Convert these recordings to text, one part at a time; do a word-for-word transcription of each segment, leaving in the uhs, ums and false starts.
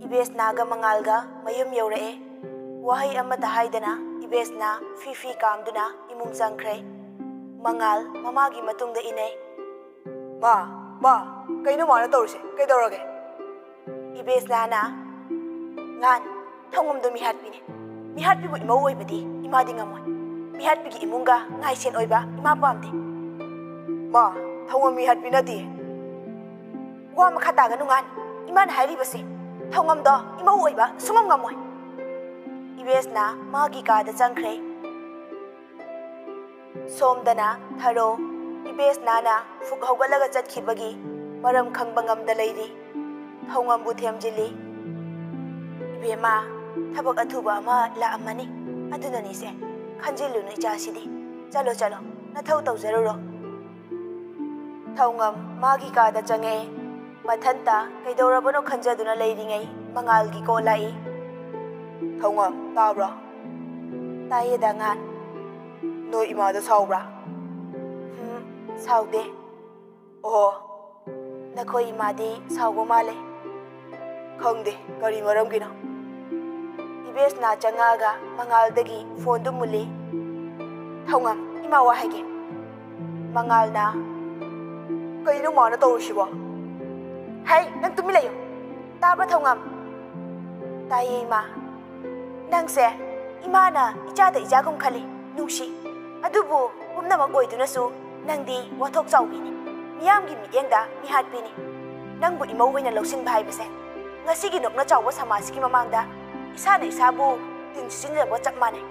ꯏꯕꯦꯁꯅꯥꯒ ꯃꯉꯥꯜꯒ ꯃꯌꯨꯝ ꯌꯧꯔꯛꯑꯦ꯫ ꯋꯥꯍꯩ ꯑꯃꯠꯇ ꯍꯥꯏꯗꯅ ꯏꯕꯦꯁꯅꯥ ꯐꯤ ꯐꯤ ꯀꯥꯝꯗꯨꯅ ꯏꯃꯨꯡ ꯆꯪꯈ꯭ꯔꯦ꯫ ꯃꯉꯥꯜ ꯃꯃꯥꯒꯤ ꯃꯇꯨꯡꯗ ꯏꯅꯩ꯫ "ꯃꯥ, ꯃꯥ, ꯀꯩꯅꯣ ꯃꯥꯅ ꯇꯧꯔꯤꯁꯦ? ꯀꯩꯗꯧꯔꯒꯦ?" ꯏꯕꯦꯁꯅꯥꯅ, "ꯉꯥꯟ, ꯊꯧꯉꯝꯗꯣ ꯃꯤꯍꯥꯠꯄꯤꯅꯦ꯫ ꯃꯤꯍꯥꯠꯄꯤꯕꯨ ꯏꯃꯧ ꯑꯣꯏꯕꯗꯤ ꯏꯃꯥꯗꯤ ꯉꯝꯃꯣꯏ꯫ ꯃꯤꯍꯥꯠꯄꯤꯒꯤ ꯏꯃꯨꯡꯒ ꯉꯥꯏꯁꯦꯟ ꯑꯣꯏꯕ ꯏꯃꯥ ꯄꯥꯝꯗꯦ꯫" "ꯃꯥ, ꯊꯧꯉꯝ ꯃꯤꯍꯥꯠꯄꯤ ꯅꯠꯇꯦ꯫" "ꯋꯥ ꯃꯈꯥ ꯇꯥꯒꯅꯨ ꯉꯥꯟ꯫ ꯏꯃꯥꯅ ꯍꯥꯏꯔꯤꯕꯁꯦ ꯊꯧꯉꯝꯗꯣ ꯏꯃꯧ ꯑꯣꯏꯕ ꯁꯨꯡꯉꯝ ꯉꯝꯃꯣꯏ꯫" ꯏꯕꯦꯁꯅꯥ ꯃꯥꯒꯤ ꯀꯥꯗ ꯆꯪꯈ꯭ꯔꯦ꯫ ꯁꯣꯝꯗꯅ ꯊꯔꯣ ꯏꯕꯦꯁꯅꯥꯅ ꯐꯨꯛ ꯍꯧꯒꯠꯂꯒ ꯆꯠꯈꯤꯕꯒꯤ ꯃꯔꯝ ꯈꯪꯕ ꯉꯝꯗ ꯂꯩꯔꯤ꯫ ꯊꯧꯉꯝꯕꯨ ꯊꯦꯝꯖꯤꯜꯂꯤ꯫ "ꯏꯕꯦꯝꯃ, ꯊꯕꯛ ꯑꯊꯨꯕ ꯑꯃ ꯂꯥꯛꯑꯝꯃꯅꯤ, ꯑꯗꯨꯅꯅꯤꯁꯦ꯫ ꯈꯟꯖꯤꯜꯂꯨꯅꯨ ꯏꯆꯥꯁꯤꯗꯤ꯫ ꯆꯠꯂꯣ, ꯆꯠꯂꯣ, ꯅꯊꯧ ꯇꯧꯖꯔꯨꯔꯣ꯫" ꯊꯧꯉꯝ ꯃꯥꯒꯤ ꯀꯥꯗ ꯆꯪꯉꯛꯑꯦ꯫ ꯃꯊꯟꯇ ꯀꯩꯗꯧꯔꯕꯅꯣ ꯈꯟꯖꯗꯨꯅ ꯂꯩꯔꯤꯉꯩ ꯃꯉꯥꯜꯒꯤ ꯀꯣꯜ ꯂꯥꯛꯏ꯫ "ꯊꯧꯉꯝ, ꯇꯥꯕ꯭ꯔꯣ?" "ꯇꯥꯏꯌꯦ ꯗꯥ ꯉꯥꯟ꯫" "ꯅꯣꯏ ꯏꯃꯥꯗꯣ ꯁꯥꯎꯕ꯭ꯔꯥ?" "ꯍꯨꯝ, ꯁꯥꯎꯗꯦ꯫" "ꯑꯣ, ꯅꯈꯣꯏ ꯏꯃꯥꯗꯤ ꯁꯥꯎꯕ ꯃꯥꯜꯂꯦ꯫" "ꯈꯪꯗꯦ, ꯀꯔꯤ ꯃꯔꯝꯒꯤꯅꯣ꯫" ꯏꯕꯦꯁꯅꯥ ꯆꯪꯉꯛꯑꯒ ꯃꯉꯥꯜꯗꯒꯤ ꯐꯣꯟꯗꯨ ꯃꯨꯜꯂꯤ꯫ "ꯊꯧꯉꯝ, ꯏꯃꯥ ꯋꯥ ꯍꯥꯏꯒꯦ꯫" ꯃꯉꯥꯜꯅ, "ꯀꯩꯅꯣ ꯃꯥꯅ ꯇꯧꯔꯤꯁꯤꯕꯣ?" "ꯍꯩ, ꯅꯪ ꯇꯨꯃꯤꯟ ꯂꯩꯌꯨ꯫ ꯇꯥꯕ꯭ꯔꯥ ꯊꯧꯉꯝ?" "ꯇꯥꯏꯌꯦ ꯏꯃꯥ꯫" "ꯅꯪꯁꯦ ꯏꯃꯥꯅ ꯏꯆꯥꯗ ꯏꯆꯥꯒꯨꯝ ꯈꯜꯂꯤ, ꯅꯨꯡꯁꯤ꯫ ꯑꯗꯨꯕꯨ ꯄꯨꯝꯅꯃꯛ ꯑꯣꯏꯗꯨꯅꯁꯨ ꯅꯪꯗꯤ ꯋꯥꯊꯣꯛ ꯆꯥꯎꯕꯤꯅꯤ꯫ ꯃꯤꯌꯥꯝꯒꯤ ꯃꯤꯠꯌꯦꯡꯗ ꯃꯤꯍꯥꯠꯄꯤꯅꯤ꯫ ꯅꯪꯕꯨ ꯏꯃꯧ ꯑꯣꯏꯅ ꯂꯧꯁꯤꯟꯕ ꯍꯥꯏꯕꯁꯦ ꯉꯁꯤꯒꯤ ꯅꯣꯛꯅ ꯆꯥꯎꯕ ꯁꯃꯥꯖꯁꯤꯒꯤ ꯃꯃꯥꯡꯗ ꯏꯁꯥꯅ ꯏꯁꯥꯕꯨ ꯇꯤꯟ ꯁꯤꯠꯆꯤꯟꯖꯕꯒ ꯆꯞ ꯃꯥꯟꯅꯩ꯫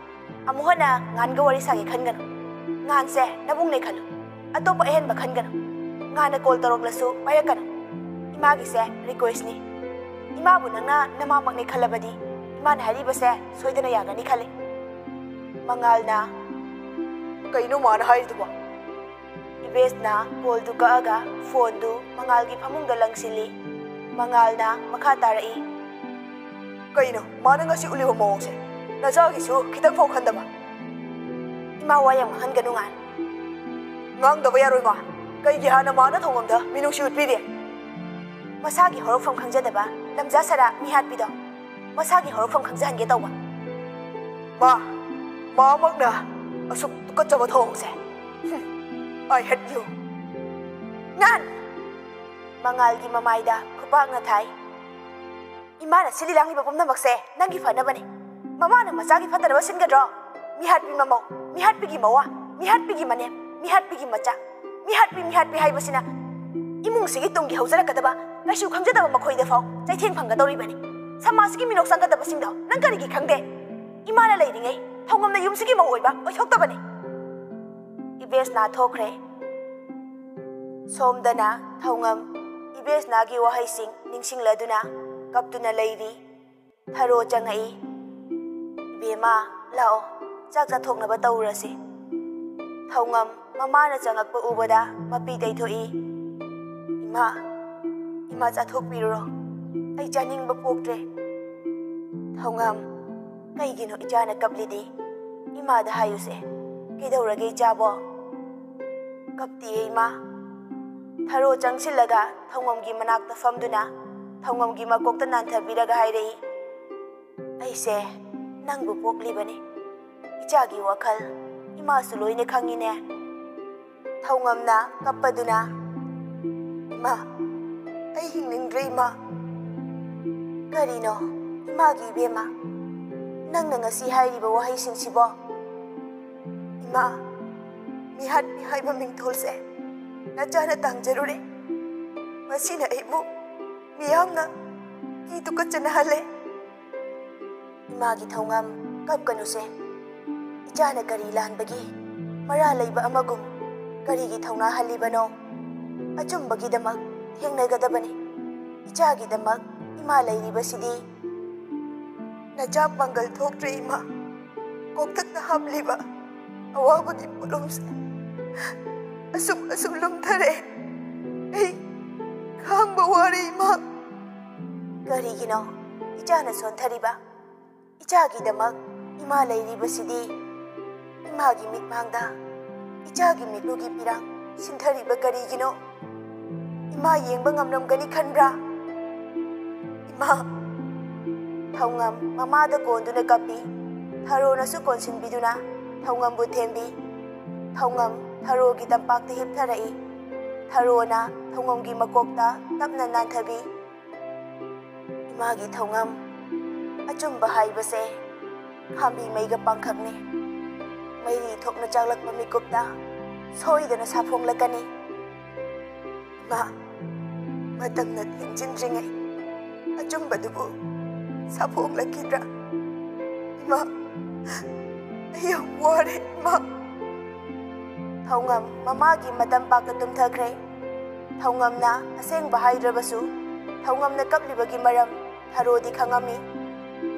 ꯑꯃꯨꯛ ꯍꯟꯅ ꯉꯥꯟꯒ ꯋꯥꯔꯤ ꯁꯥꯒꯦ ꯈꯟꯒꯅꯨ꯫ ꯉꯥꯟꯁꯦ ꯅꯕꯨꯡꯅꯦ ꯈꯜꯂꯨ꯫ ꯑꯇꯣꯞꯄ ꯑꯍꯦꯟꯕ ꯈꯟꯒꯅꯨ꯫ ꯉꯥꯟꯅ ꯀꯣꯜ ꯇꯧꯔꯛꯂꯁꯨ ꯄꯥꯏꯔꯛꯀꯅꯨ꯫ ꯏꯃꯥꯒꯤꯁꯦ ꯔꯤꯀ꯭ꯋꯦꯁꯅꯤ꯫ ꯏꯃꯥꯕꯨ ꯅꯪꯅ ꯅꯃꯥꯃꯛꯅꯦ ꯈꯜꯂꯕꯗꯤ ꯏꯃꯥꯅ ꯍꯥꯏꯔꯤꯕꯁꯦ ꯁꯣꯏꯗꯅ ꯌꯥꯒꯅꯤ ꯈꯜꯂꯤ꯫" ꯃꯉꯥꯜꯅ, "ꯀꯩꯅꯣ ꯃꯥꯅ ꯍꯥꯏꯔꯤꯗꯨꯕꯣ?" ꯏꯕꯦꯁꯅ ꯀꯣꯜꯗꯨ ꯀꯛꯑꯒ ꯐꯣꯟꯗꯨ ꯃꯉꯥꯜꯒꯤ ꯐꯃꯨꯡꯗ ꯂꯪꯁꯤꯜꯂꯤ꯫ ꯃꯉꯥꯜꯅ ꯃꯈꯥ ꯇꯥꯔꯛꯏ꯫ "ꯀꯩꯅꯣ ꯃꯥꯅ ꯉꯁꯤ ꯎꯠꯂꯤꯕ ꯃꯑꯣꯡꯁꯦ? ꯅꯆꯥꯒꯤꯁꯨ ꯈꯤꯇꯪ ꯐꯥꯎ ꯈꯟꯗꯕ?" "ꯏꯃꯥ ꯋꯥ ꯌꯥꯝ ꯉꯥꯡꯍꯟꯒꯅꯨ ꯉꯥꯟ꯫" "ꯉꯥꯡꯗꯕ ꯌꯥꯔꯣꯏ ꯃꯥ꯫ ꯀꯩꯒꯤ ꯍꯥꯟꯅ ꯃꯥꯅ ꯊꯧꯉꯝꯗ ꯃꯤꯅꯨꯡꯁꯤ ꯎꯠꯄꯤꯗꯦ?" "ꯃꯁꯥꯒꯤ ꯍꯧꯔꯛꯐꯝ ꯈꯪꯖꯗꯕ ꯂꯝꯖꯥ ꯁꯔꯥ ꯃꯤꯍꯥꯠꯄꯤꯗꯣ ꯃꯁꯥꯒꯤ ꯍꯧꯔꯛꯐꯝ ꯈꯪꯖꯍꯟꯒꯦ ꯇꯧꯕ꯫ ꯃꯥ, ꯃꯥꯃꯛꯅ ꯑꯁꯨꯛ ꯇꯨꯀꯠꯆꯕ ꯊꯧꯑꯣꯡꯁꯦ꯫ I hate you. ꯅꯥꯟ! ꯃꯉꯥꯜꯒꯤ ꯃꯃꯥꯏꯗ ꯈꯨꯄꯥꯛꯅ ꯊꯥꯏ꯫ ꯏꯃꯥꯅ ꯁꯤꯜꯂꯤ ꯂꯥꯡꯂꯤꯕ ꯄꯨꯝꯅꯃꯛꯁꯦ ꯅꯪꯒꯤ ꯐꯅꯕꯅꯤ꯫ ꯃꯃꯥꯅ ꯃꯆꯥꯒꯤ ꯐꯠꯇꯅꯕ ꯁꯤꯟꯒꯗ꯭ꯔꯣ? ꯃꯤꯍꯥꯠꯄꯤ ꯃꯃꯧ, ꯃꯤꯍꯥꯠꯄꯤꯒꯤ ꯃꯋꯥ, ꯃꯤꯍꯥꯠꯄꯤꯒꯤ ꯃꯅꯦꯝ, ꯃꯤꯍꯥꯠꯄꯤꯒꯤ ꯃꯆꯥ꯫ ꯃꯤꯍꯥꯠꯄꯤ, ꯃꯤꯍꯥꯠꯄꯤ ꯍꯥꯏꯕꯁꯤꯅ ꯏꯃꯨꯡꯁꯤꯒꯤ ꯇꯨꯡꯒꯤ ꯍꯧꯖꯔꯛꯀꯗꯕ ꯀꯩꯁꯨ ꯈꯪꯖꯗꯕ ꯃꯈꯣꯏꯗ ꯐꯥꯎ ꯆꯩꯊꯦꯡ ꯐꯪꯒꯗꯧꯔꯤꯕꯅꯤ꯫ ꯁꯃꯥꯖꯀꯤ ꯃꯤꯅꯣꯛ ꯆꯪꯒꯗꯕꯁꯤꯡꯗꯣ ꯅꯪ ꯀꯔꯤꯒꯤ ꯈꯪꯗꯦ? ꯏꯃꯥꯅ ꯂꯩꯔꯤꯉꯩ ꯊꯧꯉꯝꯅ ꯌꯨꯝꯁꯤꯒꯤ ꯃꯧ ꯑꯣꯏꯕ ꯑꯣꯏꯊꯣꯛꯇꯕꯅꯤ꯫ ꯏꯕꯦꯁꯅꯥ ꯊꯣꯛꯈ꯭ꯔꯦ꯫ ꯁꯣꯝꯗꯅ ꯊꯧꯉꯝ ꯏꯕꯦꯁꯅꯥꯒꯤ ꯋꯥꯍꯩꯁꯤꯡ ꯅꯤꯡꯁꯤꯡꯂꯗꯨꯅ ꯀꯞꯇꯨꯅ ꯂꯩꯔꯤ꯫ ꯊꯔꯣ ꯆꯪꯉꯛꯏ꯫ "ꯏꯕꯦꯝꯃ, ꯂꯥꯛꯑꯣ, ꯆꯥꯛ ꯆꯥꯊꯣꯛꯅꯕ ꯇꯧꯔꯁꯤ꯫" ꯊꯧꯉꯝ ꯃꯃꯥꯅ ꯆꯪꯉꯛꯄ ꯎꯕꯗ ꯃꯄꯤ ꯇꯩꯊꯣꯛꯏ꯫ "ꯏꯃꯥ, ꯏꯃꯥ ꯆꯥꯊꯣꯛꯄꯤꯔꯨꯔꯣ, ꯑꯩ ꯆꯥꯅꯤꯡꯕ ꯄꯣꯛꯇ꯭ꯔꯦ꯫" ꯊꯧꯉꯝ, "ꯀꯩꯒꯤꯅꯣ ꯏꯆꯥꯅ ꯀꯞꯂꯤꯗꯤ? ꯏꯃꯥꯗ ꯍꯥꯏꯌꯨꯁꯦ꯫ ꯀꯩꯗꯧꯔꯒꯦ ꯏꯆꯥꯕꯣ?" "ꯀꯞꯇꯤꯌꯦ ꯏꯃꯥ꯫" ꯊꯔꯣ ꯆꯪꯁꯤꯜꯂꯒ ꯊꯧꯉꯝꯒꯤ ꯃꯅꯥꯛꯇ ꯐꯝꯗꯨꯅ ꯊꯧꯉꯝꯒꯤ ꯃꯀꯣꯛꯇ ꯅꯥꯟꯊꯕꯤꯔꯒ ꯍꯥꯏꯔꯛꯏ, "ꯑꯩꯁꯦ ꯅꯪꯕꯨ ꯄꯣꯛꯂꯤꯕꯅꯤ꯫ ꯏꯆꯥꯒꯤ ꯋꯥꯈꯜ ꯏꯃꯥꯁꯨ ꯂꯣꯏꯅ ꯈꯪꯉꯤꯅꯦ꯫" ꯊꯧꯉꯝꯅ ꯀꯞꯄꯗꯨꯅ, "ꯏꯃꯥ, ꯑꯩ ꯍꯤꯡꯅꯤꯡꯗ꯭ꯔꯦ ꯏꯃꯥ꯫" "ꯀꯔꯤꯅꯣ ꯏꯃꯥꯒꯤ ꯏꯕꯦꯝꯃ, ꯅꯪꯅ ꯉꯁꯤ ꯍꯥꯏꯔꯤꯕ ꯋꯥꯍꯩꯁꯤꯡꯁꯤꯕꯣ?" "ꯏꯃꯥ, ꯃꯤꯍꯥꯠꯄꯤ ꯍꯥꯏꯕ ꯃꯤꯡꯊꯣꯜꯁꯦ ꯅꯆꯥꯅ ꯇꯥꯡꯖꯔꯨꯔꯦ꯫ ꯃꯁꯤꯅ ꯑꯩꯕꯨ ꯃꯤꯌꯥꯝꯅ ꯀꯤ ꯇꯨꯀꯠꯆꯅꯍꯜꯂꯦ꯫" "ꯏꯃꯥꯒꯤ ꯊꯧꯉꯝ, ꯀꯞꯀꯅꯨꯁꯦ꯫ ꯏꯆꯥꯅ ꯀꯔꯤ ꯂꯥꯟꯕꯒꯤ ꯃꯔꯥ ꯂꯩꯕ ꯑꯃꯒꯨꯝ ꯀꯔꯤꯒꯤ ꯊꯧꯅꯥ ꯍꯜꯂꯤꯕꯅꯣ? ꯑꯆꯨꯝꯕꯒꯤꯗꯃꯛ ꯊꯦꯡꯅꯒꯗꯕꯅꯤ꯫ ꯏꯆꯥꯒꯤꯗꯃꯛ ꯏꯃꯥ ꯂꯩꯔꯤꯕꯁꯤꯗꯤ꯫" "ꯅꯆꯥ ꯄꯥꯡꯒꯜ ꯊꯣꯛꯇ꯭ꯔꯦ ꯏꯃꯥ꯫ ꯀꯣꯛꯊꯛꯇ ꯍꯥꯞꯂꯤꯕ ꯑꯋꯥꯕꯒꯤ ꯄꯣꯠꯂꯨꯝꯁꯦ ꯑꯁꯨꯝ ꯑꯁꯨꯝ ꯂꯨꯝꯊꯔꯛꯑꯦ꯫ ꯑꯩ ꯈꯥꯡꯕ ꯋꯥꯔꯦ ꯏꯃꯥ꯫" "ꯀꯔꯤꯒꯤꯅꯣ ꯏꯆꯥꯅ ꯁꯣꯟꯊꯔꯤꯕ? ꯏꯆꯥꯒꯤꯗꯃꯛ ꯏꯃꯥ ꯂꯩꯔꯤꯕꯁꯤꯗꯤ꯫ ꯏꯃꯥꯒꯤ ꯃꯤꯠꯃꯥꯡꯗ ꯏꯆꯥꯒꯤ ꯃꯤꯠꯂꯨꯒꯤ ꯄꯤꯔꯥꯡ ꯁꯤꯟꯊꯔꯤꯕ ꯀꯔꯤꯒꯤꯅꯣ? ꯏꯃꯥ ꯌꯦꯡꯕ ꯉꯝꯂꯝꯒꯅꯤ ꯈꯟꯕ꯭ꯔꯥ?" "ꯏꯃꯥ!" ꯊꯧꯉꯝ ꯃꯃꯥꯗ ꯀꯣꯟꯗꯨꯅ ꯀꯞꯄꯤ꯫ ꯊꯔꯣꯅꯁꯨ ꯀꯣꯟꯁꯤꯟꯕꯤꯗꯨꯅ ꯊꯧꯉꯝꯕꯨ ꯊꯦꯝꯕꯤ꯫ ꯊꯧꯉꯝ ꯊꯔꯣꯒꯤ ꯇꯝꯄꯥꯛꯇ ꯍꯤꯞꯊꯔꯛꯏ꯫ ꯊꯔꯣꯅ ꯊꯧꯉꯝꯒꯤ ꯃꯀꯣꯛꯇ ꯇꯞꯅ ꯅꯥꯟꯊꯕꯤ꯫ "ꯏꯃꯥꯒꯤ ꯊꯧꯉꯝ, ꯑꯆꯨꯝꯕ ꯍꯥꯏꯕꯁꯦ ꯈꯥꯝꯕꯤ ꯃꯩꯒ ꯄꯥꯡꯈꯛꯅꯤ꯫ ꯃꯩꯔꯤ ꯊꯣꯛꯅ ꯆꯥꯛꯂꯛꯄ ꯃꯤꯀꯨꯞꯇ ꯁꯣꯏꯗꯅ ꯁꯥꯐꯣꯡꯂꯛꯀꯅꯤ꯫ ꯏꯃꯥ, ꯃꯇꯝꯅ ꯊꯦꯡꯖꯤꯟꯗ꯭ꯔꯤꯉꯩ ꯑꯆꯨꯝꯕꯗꯨꯕꯨ ꯁꯥꯐꯣꯡꯂꯛꯈꯤꯗ꯭ꯔꯥ? ꯏꯃꯥ, ꯑꯩ ꯌꯥꯝ ꯋꯥꯔꯦ, ꯏꯃꯥ꯫" ꯊꯧꯉꯝ ꯃꯃꯥꯒꯤ ꯃꯇꯝꯄꯥꯛꯇ ꯇꯨꯝꯊꯈ꯭ꯔꯦ꯫ ꯊꯧꯉꯝꯅ ꯑꯁꯦꯡꯕ ꯍꯥꯏꯗ꯭ꯔꯕꯁꯨ, ꯊꯧꯉꯝꯅ ꯀꯞꯂꯤꯕꯒꯤ ꯃꯔꯝ ꯊꯔꯣꯗꯤ ꯈꯪꯉꯝꯃꯤ꯫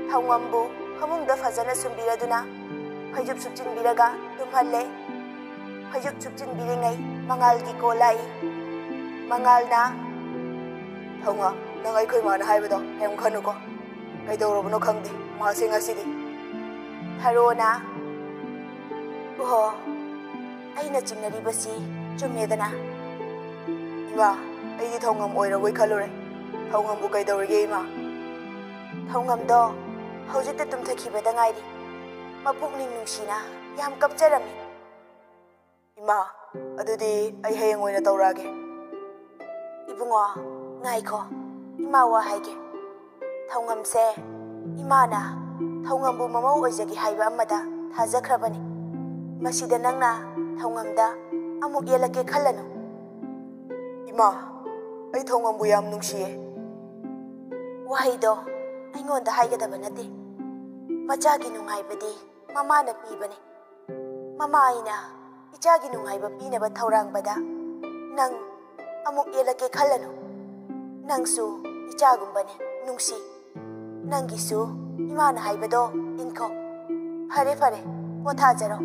ꯊꯧꯉꯝꯕꯨ ꯐꯃꯨꯡꯗ ꯐꯖꯅ ꯁꯨꯝꯕꯤꯔꯗꯨꯅ ꯐꯩꯖꯨꯞ ꯁꯨꯞꯆꯤꯟꯕꯤꯔꯒ ꯇꯨꯝꯍꯜꯂꯦ꯫ ꯐꯩꯖꯨꯞ ꯁꯨꯞꯆꯤꯟꯕꯤꯔꯤꯉꯩ ꯃꯉꯥꯜꯒꯤ ꯀꯣꯜ ꯂꯥꯛꯏ꯫ ꯃꯉꯥꯜꯅ, "ꯊꯧꯉꯝ, ꯅꯪ ꯑꯩꯈꯣꯏ ꯃꯥꯅ ꯍꯥꯏꯕꯗꯣ ꯀꯔꯤꯝ ꯈꯟꯅꯨꯀꯣ꯫ ꯀꯩꯗꯧꯔꯕꯅꯣ ꯈꯪꯗꯦ ꯃꯥꯁꯦ ꯉꯁꯤꯗꯤ꯫" ꯊꯔꯣꯅ, "ꯑꯣꯍꯣ, ꯑꯩꯅ ꯆꯤꯡꯅꯔꯤꯕꯁꯤ ꯆꯨꯝꯃꯦꯗꯅ꯫" "ꯏꯃꯥ, ꯑꯩꯗꯤ ꯊꯧꯉꯝ ꯑꯣꯏꯔꯕꯣꯏ ꯈꯜꯂꯨꯔꯦ꯫ ꯊꯧꯉꯝꯕꯨ ꯀꯩꯗꯧꯔꯒꯦ, ꯏꯃꯥ?" "ꯊꯧꯉꯝꯗꯣ ꯍꯧꯖꯤꯛꯇ ꯇꯨꯝꯊꯈꯤꯕꯗ ꯉꯥꯏꯔꯤ꯫ ꯃꯄꯨꯛꯅꯤꯡ ꯅꯨꯡꯁꯤꯅ ꯌꯥꯝ ꯀꯞꯆꯔꯝꯃꯤ꯫" "ꯏꯃꯥ, ꯑꯗꯨꯗꯤ ꯑꯩ ꯍꯌꯦꯡ ꯑꯣꯏꯅ ꯇꯧꯔꯛꯑꯒꯦ꯫" "ꯏꯕꯨꯡꯉꯣ, ꯉꯥꯏꯈꯣ, ꯏꯃꯥ ꯋꯥ ꯍꯥꯏꯒꯦ꯫ ꯊꯧꯉꯝꯁꯦ ꯏꯃꯥꯅ ꯊꯧꯉꯝꯕꯨ ꯃꯃꯧ ꯑꯣꯏꯖꯒꯦ ꯍꯥꯏꯕ ꯑꯃꯗ ꯊꯥꯖꯈ꯭ꯔꯕꯅꯤ꯫ ꯃꯁꯤꯗ ꯅꯪꯅ ꯊꯧꯉꯝꯗ ꯑꯃꯨꯛ ꯌꯦꯜꯂꯛꯀꯦ ꯈꯜꯂꯅꯨ꯫" "ꯏꯃꯥ, ꯑꯩ ꯊꯧꯉꯝꯕꯨ ꯌꯥꯝ ꯅꯨꯡꯁꯤꯌꯦ꯫" "ꯋꯥꯍꯩꯗꯣ ꯑꯩꯉꯣꯟꯗ ꯍꯥꯏꯒꯗꯕ ꯅꯠꯇꯦ꯫ ꯃꯆꯥꯒꯤ ꯅꯨꯡꯉꯥꯏꯕꯗꯤ ꯃꯃꯥꯅ ꯄꯤꯕꯅꯤ꯫ ꯃꯃꯥ ꯑꯩꯅ ꯏꯆꯥꯒꯤ ꯅꯨꯡꯉꯥꯏꯕ ꯄꯤꯅꯕ ꯊꯧꯔꯥꯡꯕꯗ ꯅꯪ ꯑꯃꯨꯛ ꯌꯦꯜꯂꯛꯀꯦ ꯈꯜꯂꯅꯨ꯫ ꯅꯪꯁꯨ ꯏꯆꯥꯒꯨꯝꯕꯅꯤ, ꯅꯨꯡꯁꯤ꯫ ꯅꯪꯒꯤꯁꯨ ꯏꯃꯥꯅ ꯍꯥꯏꯕꯗꯣ ꯏꯟꯈꯣ꯫ ꯐꯔꯦ, ꯐꯔꯦ, ꯄꯣꯊꯥꯖꯔꯣ꯫"